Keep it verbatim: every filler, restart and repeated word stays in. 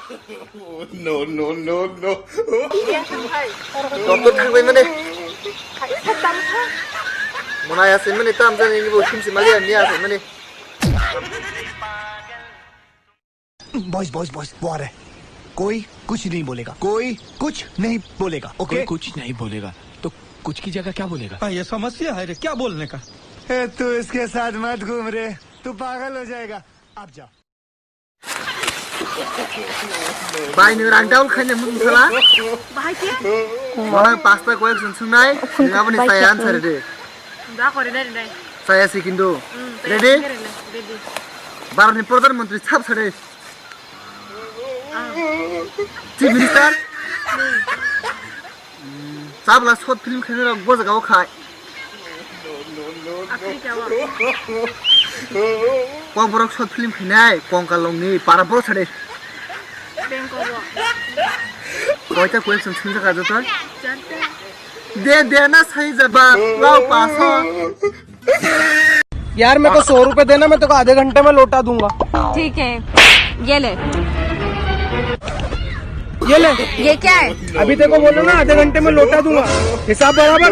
No, no, no, no. Doctor thangbai mani. Mona ya sin mani tam jani ni bo sim sim mali ni ya sin mani. Boys boys boys, वो आ रहा है। कोई कुछ नहीं बोलेगा, कोई कुछ नहीं बोलेगा, कोई ओके? कुछ नहीं बोलेगा। तो कुछ की जगह क्या बोलेगा? हाँ, ये समस्या है रे, क्या बोलने का? ए, तू इसके साथ मत घूम रे, तू पागल हो जाएगा। आप जाओ। Bai, nwng rang double khaina mung sala? Bahai khe? Mona pasta koyek sung sungnai, nwng aboni chaya answer de. Da kori nai nai. Chaya si kintu. Hmm, ready? Ready. Bharat ni Pradhan Mantri sab sade. Ah. Chief Minister. Hmm. Chabla short film khainai rok bo jaga o khai. Africa o. Kokborok short film khainai Kongkalongni para borok sade. Bangkok o. Koita question swngjak kha joto? Charta. De de na sai jaba lao paso. यार, मेरे को सौ रुपए देना, मैं तेरे को आधे घंटे में लौटा दूंगा। ठीक है, ये ले। ये ले। ये क्या है? अभी तेरे को बोला ना, आधे घंटे में लौटा दूंगा। हिसाब बराबर।